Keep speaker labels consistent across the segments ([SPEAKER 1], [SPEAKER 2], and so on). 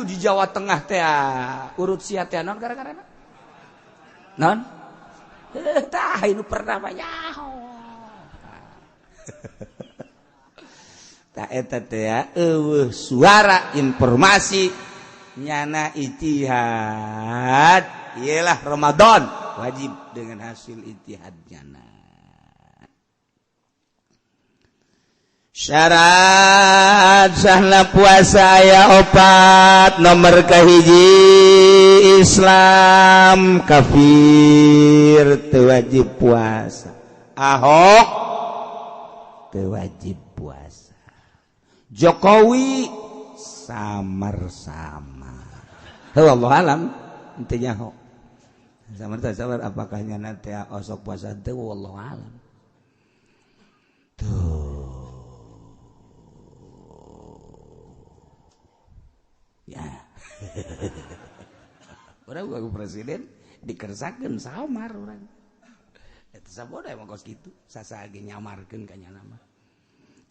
[SPEAKER 1] di Jawa Tengah teh urut sia teh naon gara-gara naon tah nu pernah mah nyaho. Tah eta teh eueuh suara informasi nyana ijtihad ialah Ramadan wajib dengan hasil ijtihad nyana. Syarat sahna puasa aya opat, nomor kahiji Islam, kafir teu wajib puasa, Ahok teu wajib puasa, Jokowi samar-sama, wallahu alam henteu nyaho samar samar apakah nyana teh osok puasa teu, wallahu alam. Tuh ya orang aku presiden dikersakeun samar urang eta saboda emang kos kitu sasa ge nyamarkeun ka nyana mah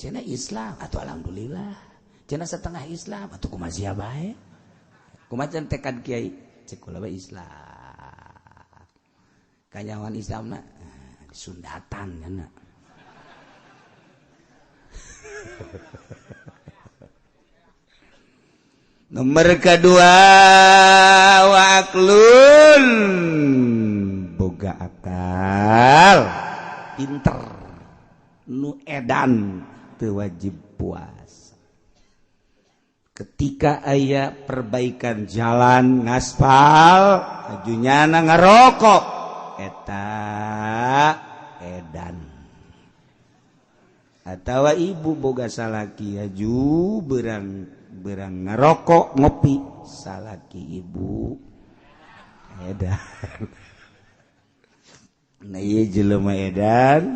[SPEAKER 1] cenah Islam atuh alhamdulillah, cenah setengah Islam atuh kumaha sia bae, kumaha cenah tekad kiai cek kula bae Islam kanyawan Islamna disundatan nya. Nomor kedua waklun boga akal pinter nu edan teu wajib puasa. Ketika aya perbaikan jalan ngaspal ajunyana ngarokok eta edan. Atawa ibu boga salaki aju berang ngerokok ngopi salaki ibu edan. Nah ieu jelema edan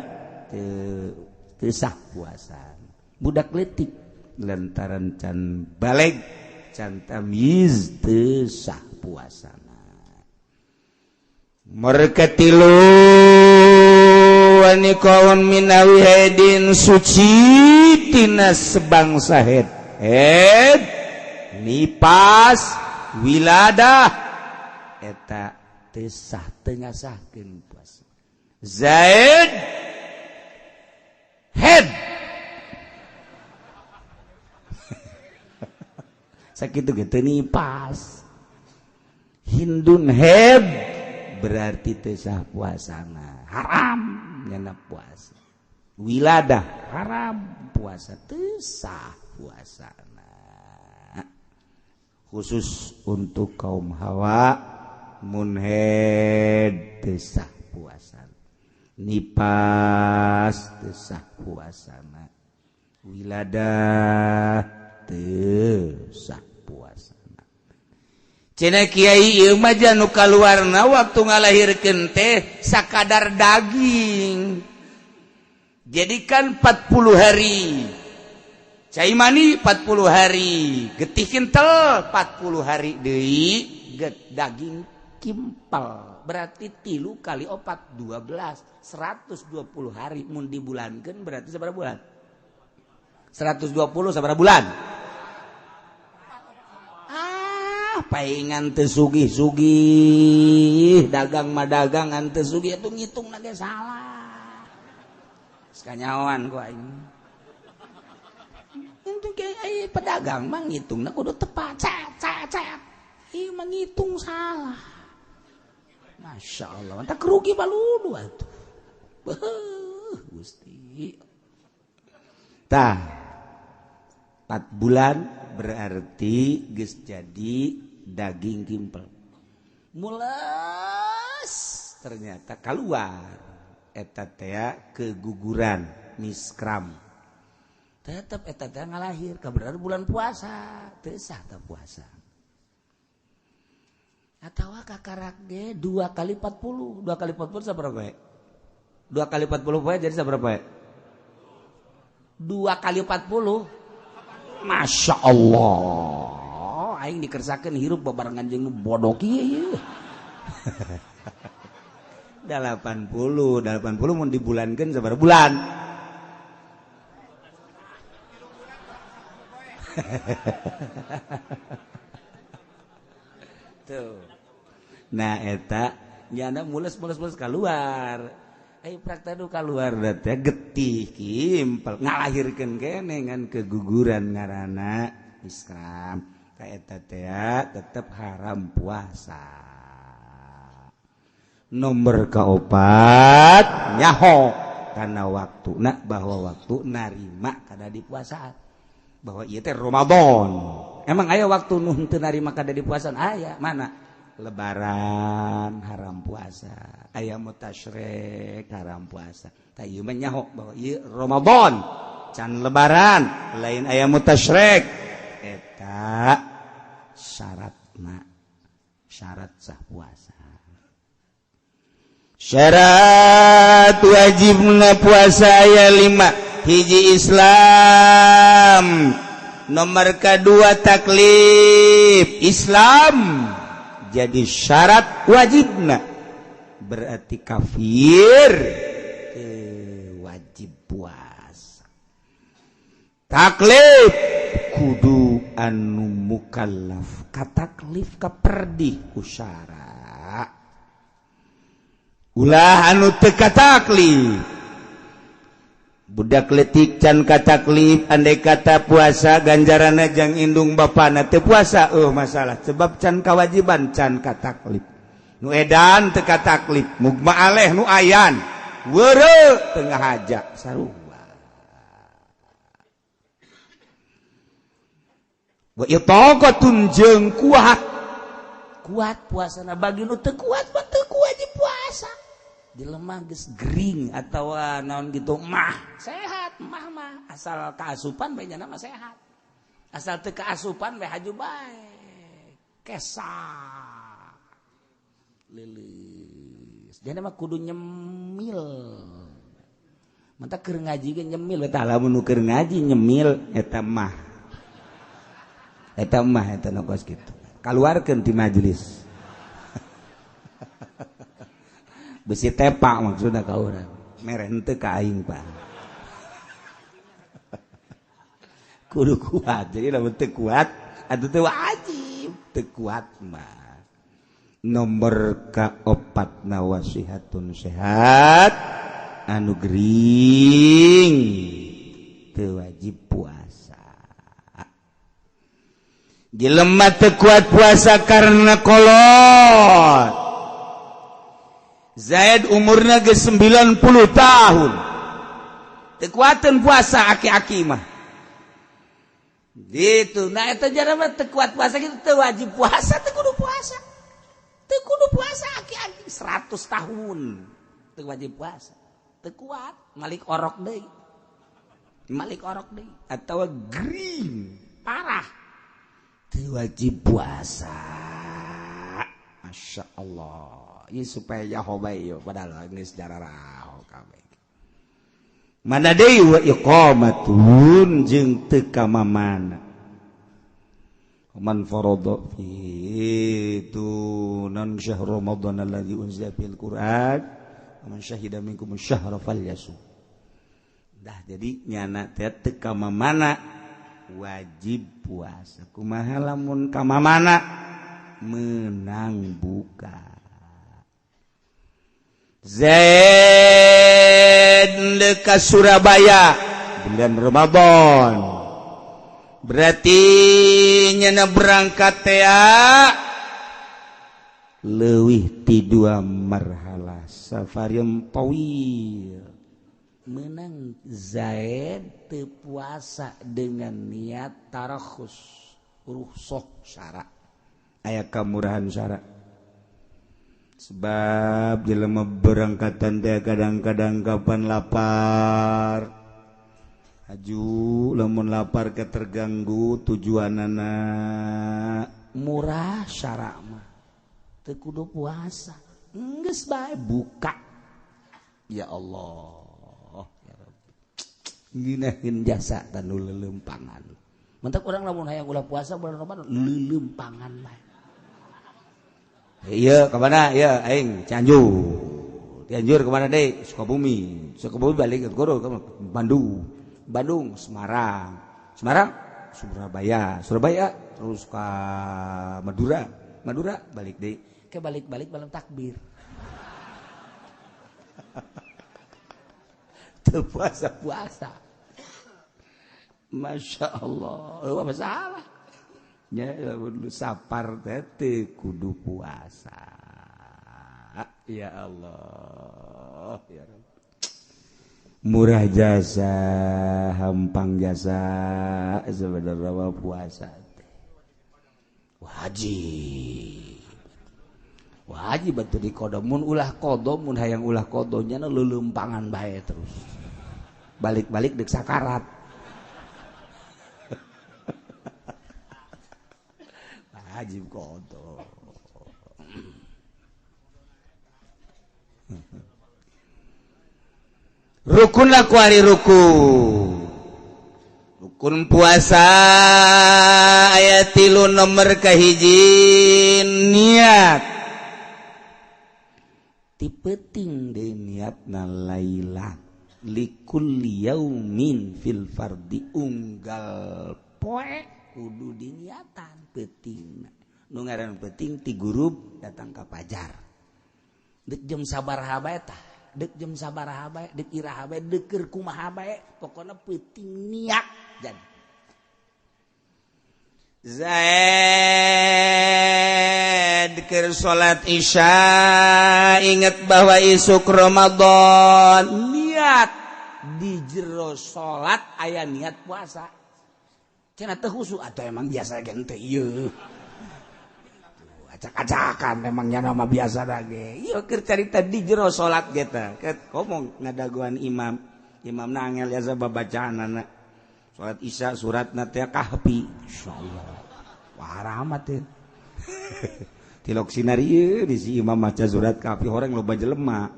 [SPEAKER 1] teu sah puasa. Budak leutik lantaran can baleg can tamyiz teu sah puasana. Mereka tilu wanikaun minawi hedin suci tina sebangsa head head nipas wiladah eta teu sah teu ngasahkeun puasa. Zaid head sakitu ge teu nipas. Hindun head berarti teu sah puasana, haram nyana puasa. Wiladah haram puasa, teu sah puasana. Khusus untuk kaum hawa munhed teu sah puasana, nipas teu sah puasana, wiladah teu sah puasana. Cenah kiai ieu mah nu kaluarna waktu ngalahirkeun teh sakadar daging. Jadi kan 40 hari. Cai mani 40 hari, getih kental 40 hari deui, daging kimpal. Berarti 3 kali 4 12, 120 hari mun dibulankeun berarti sabaraha bulan? 120 sabaraha bulan? Ah, paingan teu sugih-sugih, dagang mah dagangan teu sugih atuh ngitungna ge salah. Sakanyawan ku aing. Itu kayak pedagang mah ngitungna kudu tepat, cet cet cet. Ieu mah ngitung salah. Masya Allah, mantap kerugi baludu atuh. Beuh, Gusti. Tah, 4 bulan berarti geus jadi daging kimpel. Mules ternyata keluar eta teh keguguran miskram. Tetep eta teh ngalahir kabener bulan puasa, teu sah teh puasa. Atawa kakarak ge 2 kali 40, 2 kali 40 sabaraha poe? 2 kali 40 poe jadi sabaraha poe? 2 kali 40. Masya Allah, aing dikersakeun hirup babarengan jeung nu bodoh kieu ieu. 80 mun dibulankeun sabaraha bulan? Tuh. Nah eta nyana mules-mules-mules keluar. Ayo praktek nu keluar teh getih kimpel ngalahirkeun kene ngan keguguran ngaranna iskram. Ka eta teh tetep haram puasa. Nomor keopat nyaho karena waktu nak bahwa waktu narima kada dipuasaan. Bahwa ieu teh Ramadan. Emang aya waktu nu henteu narima kada dipuasaan? Aya, mana? Lebaran haram puasa, ayam tasyrik haram puasa. Tah ieu mah nyaho bahwa ieu Ramadan, can lebaran, lain ayam tasyrik. Eta syaratna, syarat sah puasa. Syarat wajibna puasa aya 5, hiji Islam, nomor kedua taklif Islam. Jadi syarat wajibna berarti kafir wajib puasa. Taklif kudu anu mukallaf, kataklif kaperdih ku syara. Ulah anu teu kataklif. Budak letik can kataklif, andai kata puasa ganjaranna jang indung bapana teu puasa masalah sebab can kewajiban can kataklif. Nu edan teu kataklif, mugma aleh nu ayan weureu teu ngahaja sarua. Wa itaqatun jeung kuat. Kuat puasana bagi nu teu kuat mah teu wajib puasa. Jelema geus gering atawa naon gitu mah sehat mah mah asal kaasupan bae nya mah sehat. Asal teu kaasupan bae haju bae. Kesa. Lilis. Jadi mah kudu nyemil. Mantap keur ngaji ge nyemil eta lamun nu keur ngaji nyemil eta mah. Eta mah eta nu kos kitu. Kaluarkeun ti majelis. Besi tepak maksudna ka urang. Mere henteu ka aing pak. Kudu kuat. Jadi lamun teu kuat atuh teu wajib, teu kuat mah. Nomor kaopat nawasihatun sehat anu gering teu wajib puasa. Jelema teu kuat puasa karena kolot. Zaid umurna geus 90 tahun. Teu kuateun puasa aki-aki mah. Gitu. Nah eta jelema teu kuat puasa gitu teu wajib puasa, teu kudu puasa. Teu kudu puasa aki-aki 100 tahun. Teu wajib puasa. Teu kuat, malik orok deui. Malik orok deui atawa gering, parah. Teu wajib puasa. Masya Allah. Ieu supaya nyaho bae ieu padahal geus jararaho kabeh. Mana deui wa iqamatun jeung teu ka mamana. Man farada fi tunan syahr Ramadan alladzi unzila fil Qur'an man syahida minkum syahra falyasum. Dah jadi nyana teh teu ka mamana wajib puasa. Kumaha lamun ka mamana menang buka. Zaid ke Surabaya bulan Ramadan. Berarti nyana berangkat teh leuwih ti dua marhalah safarium tawil. Menang Zaid teu puasa dengan niat tarakhus rukhsah syara. Aya kamurahan syara. Sebab jelema berangkatan teh kadang-kadang kapan lapar. Haju lamun lapar ke terganggu tujuanana murah syara mah. Teu kudu puasa. Geus bae buka. Ya Allah, ya Rabbi. Nginahin jasa tanu leuleumpangan. Mentak urang lamun hayang ulah puasa bulan Ramadan leuleumpangan bae. Iya, kemana? Iya, aing Cianjur. Cianjur kemana deh? Sukabumi. Sukabumi balik ke Goro, Bandung. Bandung, Semarang. Semarang, Surabaya. Surabaya terus ke Madura. Madura balik deui. Ke balik-balik malam takbir. Teu puasa-puasa. Masya Allah, apa masalah? Ya, sapar teh kudu puasa. Ya Allah, ya Rabb. Murah jasa, hampang jasa, sebenarnya puasa teh wajib. Wajib betul di qada, mun ulah qada, mun hayang ulah qadanya leuleumpangan bae terus. Balik-balik deuk sakarat. Wajib qada. Rukun lah kuari rukun. Rukun puasa ayat 3 nomor kahiji niat. Ti peuting deui niatna lailan likulli yaumin fil fardi unggal poe kudu diniatan peutingna. Nu ngaran peuting ti gurub datang ka pajar. Deuk jam sabaraha bae tah, deuk jam sabaraha bae, deuk iraha bae, deuk keur kumaha bae, pokona peuting niat jadi. Zaid keur salat Isya inget bahwa isuk Ramadan, niat di jero salat aya niat puasa. Cenah teu khusyuk atuh emang biasa ge teh ieu. Acak-acakan memangnya nama biasa lagi. Ieu keur carita di jero salat ge teh. Ngomong ngadaguan imam, imamna angel biasa babacaanana. Salat Isya suratna teh Kahfi. Insyaallah. Wah rahmat teh. Tilok sinar ieu di si imam maca surat Kahfi horeng loba jelema.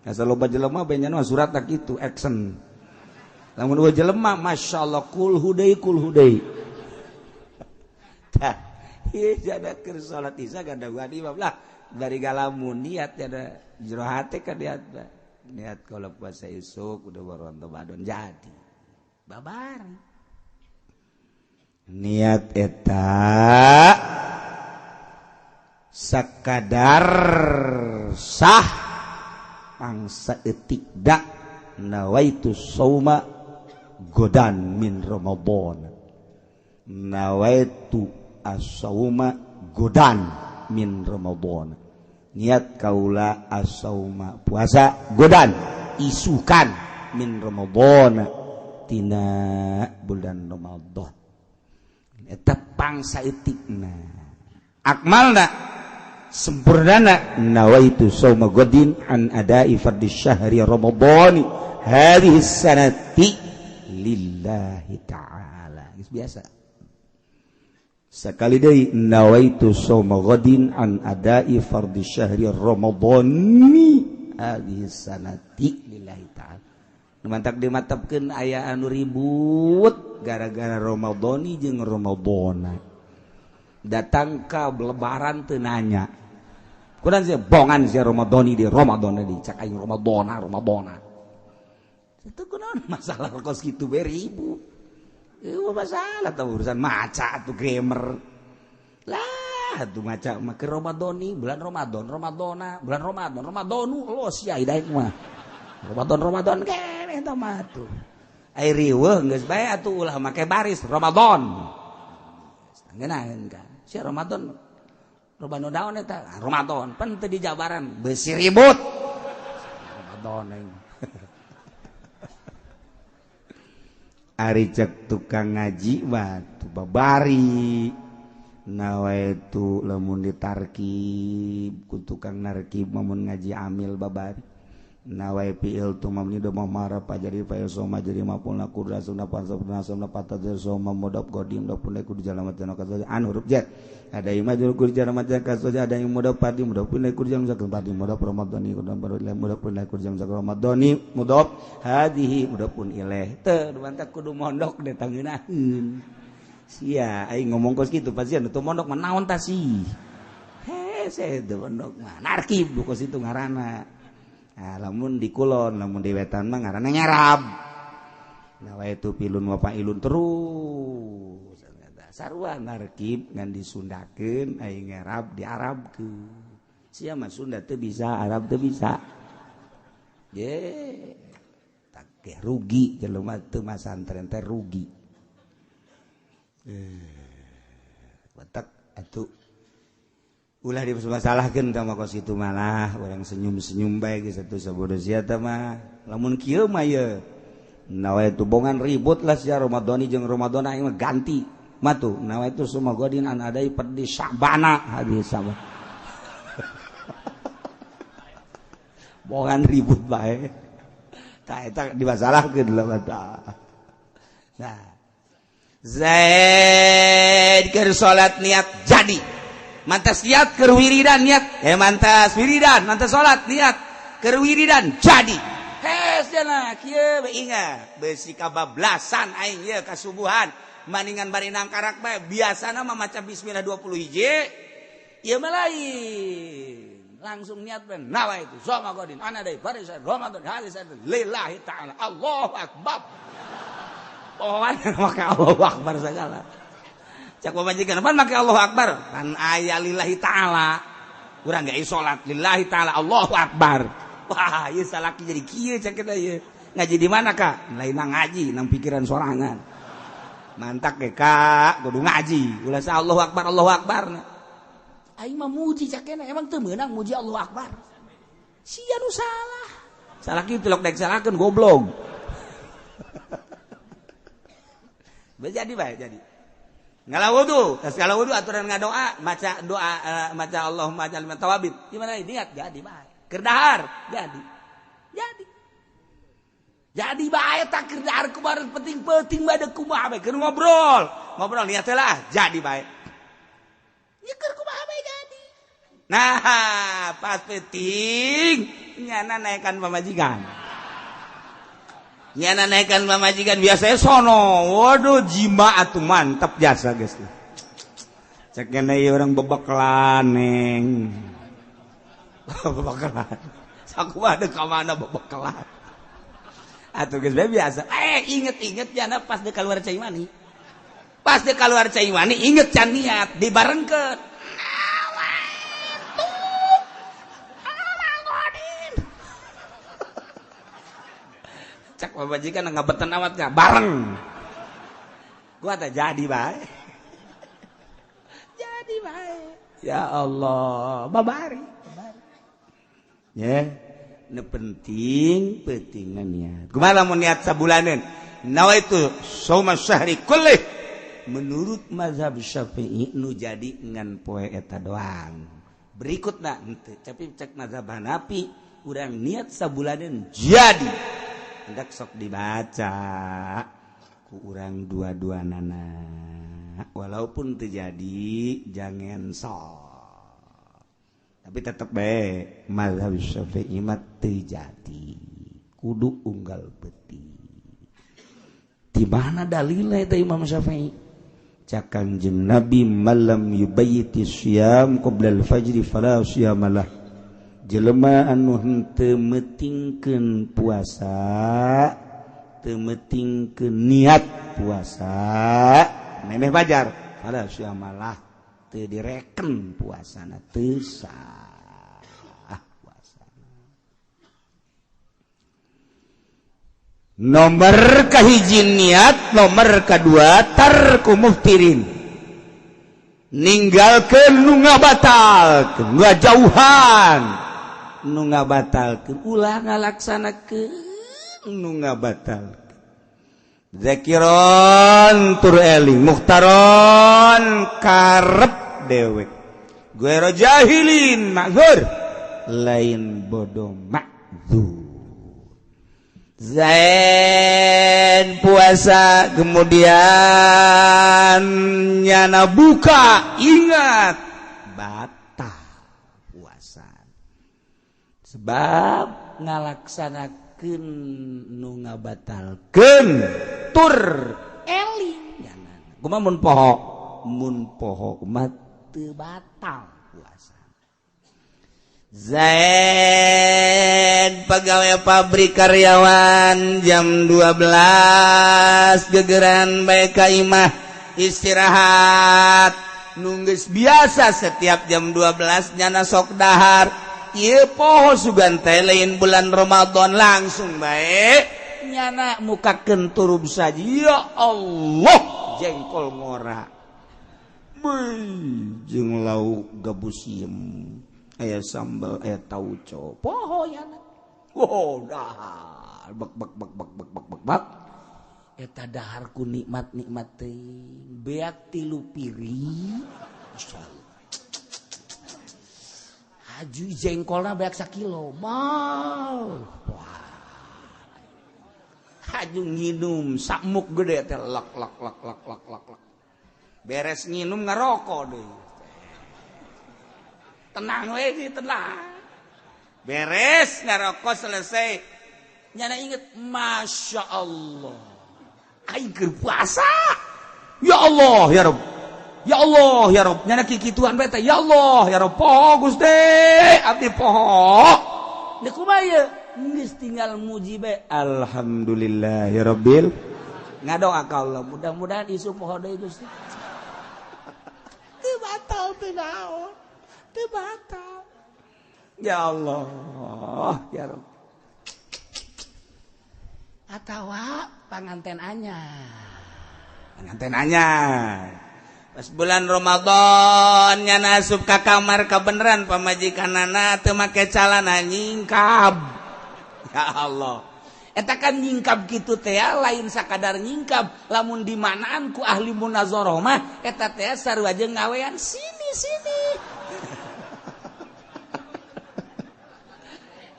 [SPEAKER 1] Asa loba jelema bae nya surat tak kitu action. Lamun eueuh jelema masyaallah kul hudai kul hudai. Tah ieu jada keur salat Isya gadaguan imam lah dari galamun niat jada jero hate ka niat. Niat kalau puasa isuk udah baru Ramadan jadi. Babar. Niat eta sakadar sah pangsa etik dak nawaitu sauma godan min Ramadan. Nawaitu as-sauma godan min Ramadan. Niat kaula as-sauma puasa godan isukan min Ramadan tina bulan Ramadan. Eta pangsa etikna. Akmalna sempurnana nawaitu sauma godin an adai fardhi syahri Ramadan hadhihi sanati lillahi ta'ala. Geus biasa. Sekali deui nawaitu sauma godin an adai fardhi syahri Ramadan hadhihi sanati lillahi ta'ala. Mantak dimatapkeun aya anu ribut gara-gara Ramadhani jeung Ramadhana. Datang ka lebaran teu nanya. Kudan sih bongan sih Ramadhani di Ramadhana di cak aing Ramadhana Ramadhana. Itu kunaon masalah kos kitu bae ribut. Eueuh masalah tah urusan maca atuh grammar. Lah atuh maca mah ke Ramadhani bulan Ramadan Ramadhana bulan Ramadan Ramadhanu los ya hidaek mah. Ramadan Ramadan keneh eta mah atuh. Ai riweuh geus bae atuh ulah make baris Ramadan. Ngeunaheun ka. Si Ramadan Ramadan daun eta Ramadan pan teu dijabaran beusi ribut. Ramadan aing. Ari cek tukang ngaji mah tuh babari. Nawaitu lamun ditarkib ku tukang narkib mun ngaji amil babari. Nawai fi'il tu mamni do mamara pajari fa soma jadi mapulna kurasuna pansabna soma patadz soma mudab qadim do pun ku jalan matan kasoja an huruf jar ada yang majrur ku jalan matan kasoja ada yang mudab padi mudab pun ku jalan zakal padi mudab ramadhani ku dan baru mudab pun ku jalan zakal ramadhani mudab hadhihi mudab pun ilaih teu mantak kudu mondok deh tangeunaheun sia aing ngomong kos kitu pasti anu teu mondok mah naon tah sih hese teu mondok mah narkib kos itu ngaranna. Nah, lamun di kulon, lamun di wetan mah ngaranna nyarab. Nah, itu pilun wa fa'ilun terus. Sarua ngarkib ngan disundakeun aing ngarab diarabkeun. Sia mah Sunda teu bisa, Arab teu bisa. Ye, tak rugi jelema teu masantren teh rugi. Batak atuh ulah dimasalahkeun tah mah kos kitu malah urang senyum-senyum bae geus atuh sabodo sia teh mah. Lamun kieu mah ye nawaitu bongan ribut lah sia Ramadhani jeung Ramadhan aing mah ganti. Matu nawaitu sumagodin an adai perdi Sya'bana hadis sama. Bongan ribut bae. Tah eta dimasalahkeun lah mata. Nah, Zaid keur salat niat jadi. Mantas niat keur wiridan niat. Mantas wiridan, mantas salat niat keur wiridan jadi. Hes jana kieu we ingat besi kabablasan aing ieu kasubuhan. Maningan bari nangkarak bae biasana mah maca bismillah 20 hiji ieu mah lain langsung niat ben nawaitu soma godin ana deui barisan Ramadan hadis lillahi ta'ala Allahu akbar. Pohoan make Allahu akbar segala cak pamajikan pan make Allahu akbar pan aya lillahi ta'ala urang ge salat lillahi ta'ala Allahu akbar. Wah ieu salaki jadi kieu cak kita ieu ngaji di mana Kak? Lain ngaji nang pikiran sorangan. Mantak ge Kak kudu ngaji ulah sa Allahu akbar Allahu akbar. Aing mah muji cakena emang teu meunang muji Allahu akbar. Sia nu salah. Salah kieu tilok daek salahkeun goblok. Jadi bae jadi. Ngala wudu, tas ngala wudu aturan ngadoa, maca doa maca Allahumma ij'alni minat tawabin. Gimana niat jadi bae. Keur dahar jadi. Jadi. Jadi bae tak keur dahar kumaha penting-penting bae kumaha bae keur ngobrol. Ngobrol niat lah jadi bae. Nyeker kumaha bae jadi. Nah, pas penting nyana naikkan pamajikan. Nyana naikkan pamajikan biasanya sono. Waduh jima atuh mantap jasa geus. Cek ngene ieu urang bebekelan neng. Bebekelan. Sakumaha deuk ka mana bebekelan. Atuh geus bae biasa. Inget-inget jana pas deuk kaluar cai mani. Pas deuk kaluar cai mani inget can niat dibarengkeun. Cak pamajikan ngabetan amat gak bareng. Gua tak jadi bae. Jadi bae. Ya Allah, babari. Ya, nu penting pentingan niat. Kumaha lamun niat sabulaneun? Nawaitu shauma syahri kullih. Menurut mazhab Syafi'i nu jadi ngan poe eta doang. Berikutna henteu, tapi cek mazhab Hanafi urang niat sabulaneun jadi. Hendak sok dibaca ku urang dua-dua nana walaupun terjadi jangan sok tapi tetep bae mazhab Syafi'i mah teu jadi kudu unggal beti. Di mana dalilna eta Imam Syafi'i? Cak Kanjeng Nabi malam yubayyiti syiyam qabla al-fajri fala syiyamalah. Jelema anu henteu meutingkeun puasa, teu meutingkeun niat puasa, memeh fajar, fala syiyamalah, teu direken puasana, teu sah puasana. Nomor kahiji niat, nomor kadua tarku muftirin. Ninggalkeun nu ngabatalkeun, ngajauhan nu ngabatalkeun, ulah ngalaksanakeun nu ngabatalkeun. Zakiron tur eling, mukhtaron karep dewek. Guero jahilin ma'dzur, lain bodoh ma'dzur. Zain puasa kemudian nyana buka, ingat batal puasa. Sebab ngalaksanakeun nu ngabatalkeun tur eling nyana. Kumaha mun poho? Mun poho mah teu batal puasa. Zaid pegawai pabrik karyawan jam 12 gegeran bae ka imah. Istirahat nunggus biasa setiap jam 12 nyana sok dahar. Ieu poho sugan teh lain bulan Ramadan langsung bae nyana mukakeun turub saja. Ya Allah, jengkol ngora. Beuh, jeung lauk gabus siem. Aya sambal, aya tauco. Poho nyana. Wow, dahar bek bek bek bek bek bek bek bek. Eta dahar ku nikmat-nikmat teuing. Beak 3 piring. Masyaallah. Haju jengkolna beak sakilo. Mal. Wah. Haju nginum samuk gede teh lak lak lak lak lak lak lak. Beres nginum ngarokok deui. Tenang we, tenang. Beres ngarokok selesai. Nyana inget, Masya Allah. Aing keur puasa. Ya Allah ya Rabb. Ya Allah ya Rabb. Nyana kikituan bae teh. Ya Allah ya Rabb. Poho Gusti, abdi poho. Deuk kumaha ieu? Geus tinggal muji bae. Alhamdulillahirabbil. Ngadoa ka Allah, mudah-mudahan isuk poho deui Gusti. Teu batal teu naon. Teu batal. Ya Allah ya Rabb. Atawa panganten anyar. Panganten anyar. Pas bulan Ramadan nyana asup ka kamar kabeneran pamajikanana teu make calana nyingkab. Ya Allah. Eta kan nyingkab kitu teh lain sakadar nyingkab, lamun dimanaan ku ahli munazarah mah eta teh sarua jeung ngawean sini-sini.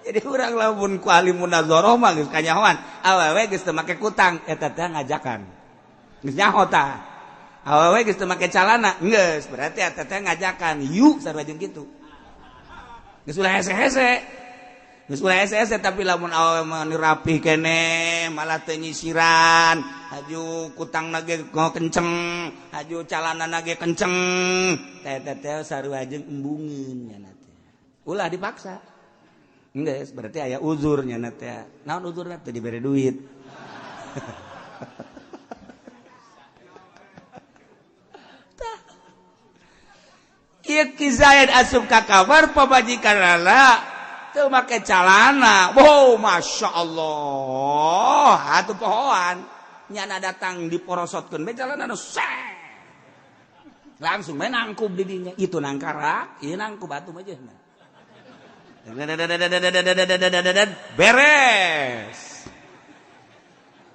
[SPEAKER 1] Jadi urang lamun ku ahli munazarah mah geus kanyahoan, awewe geus teu make kutang eta teh ngajakan. Geus nyaho tah. Awewe geus teu make calana, geus berarti eta teh ngajakan, yuk sarua jeung kitu. Geus ulah hese-hese. Geus ulah hese-hese tapi lamun awewe mah rapih keneh, malah teu nyisiran, haju kutangna ge kenceng, haju calanana ge kenceng. Teh teh sarua jeung embungeun nya teh. Ulah dipaksa. Geus berarti aya uzurnya na teh. Naon uzurna teh dibere duit. Tah. Ieu Ki Zaid asup ka kamar pamajikanana teu make calana. Wow, Masya Allah. Atuh pohoan. Nyana datang diporosotkeun bae calana nu seh. Langsung bae nangkub di dinya. Itu nangkara, ieu nangkub atuh mah jeung. Beres.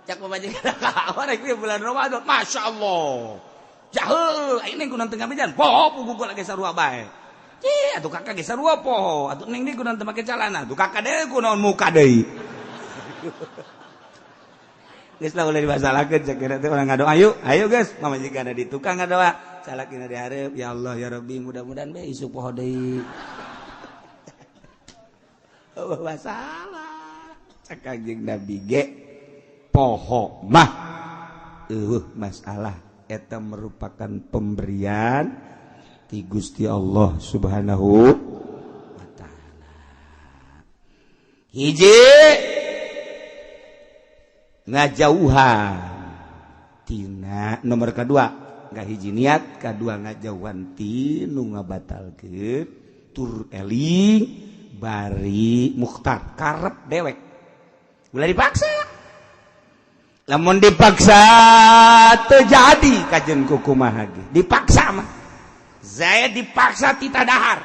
[SPEAKER 1] Cak pamajikan kawan rek bulan Ramadan, Masya Allah. Jahul, aing kunaon teu ngabejan. Poho puguh lagi sarua bae. Cih, atuh kakak ge sarua poho. Atuh ning deui kunaon teu make calana. Atuh kakak deui kunaon muka deui. Geus lah ulah dimasalahkeun cek kira teh urang ngadoa ayo, ayo geus pamajikan di tukang ngadoa. Salakina dihareup, ya Allah ya Rabbi mudah-mudahan bae isuk poho deui. Masalah cek Kanjeng Nabi ge poho mah eueuh masalah eta merupakan pemberian ti Gusti Allah Subhanahu wa taala. Hiji ngajauhan tina nomor kedua nggak hiji niat kedua ngajauhan ti nu ngabatalkeun tur eling bari mukhtar karep dewek ulah dipaksa. Lamun dipaksa terjadi kajen kukumaha ge dipaksa mah Zaid dipaksa tita dahar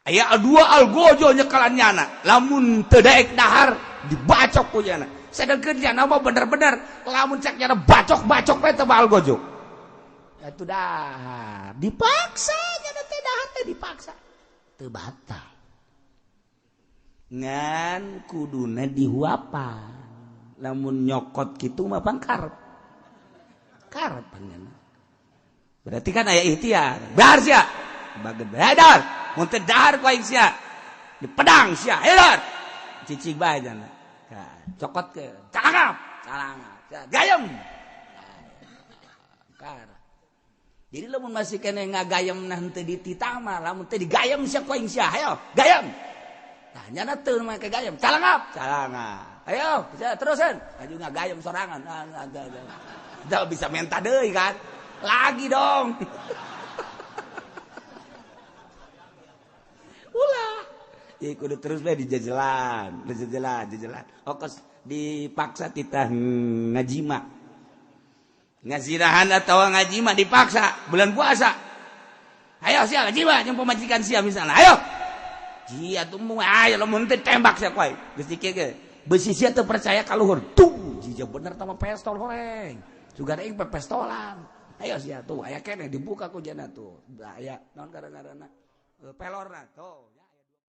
[SPEAKER 1] aya dua algojo nyekalan nyana lamun teu daek dahar dibacok ku nyana sedengkeun nyana mah bener-bener lamun cek nyana bacok-bacok bae teu algojo atuh dahar dipaksa nyana teh dahar teh dipaksa teu batal ngan kuduna dihuapan lamun nyokot kitu mah pangkarep karep panjenengan berarti kan aya ikhtiar bar sia bageun dahar mun teu dahar ku aing sia di pedang sia hayo cicing bae jana cokot ke calangap calangap gayem kar. Jadi lamun masih kene ngagayem nah henteu dititah mah lamun teu digayem sia ku aing sia hayo gayem tah nyana teu make gayem calangap calangap ayo terusan aju ngagayem sorangan. Udah bisa minta deui kan? Lagi dong. Ulah. Ya kudu terus bae dijajalan, dijajalan, jajalan. Okos dipaksa titah ngajima. Ngazirahan atau ngajima dipaksa bulan puasa. Ayo sia ngajima jeung pamajikan sia misalnya. Ayo. Jia tuh ayo lamun teu tembak sia koe. Geus dikieu ge. Beusi sia teu percaya ka luhur. Tuh, jija bener tama pestol horeng. Sugan aing pepestolan. Ayo sia tuh aya keneh dibuka ku jana tuh. Aya naon gara-garana pelorna tuh.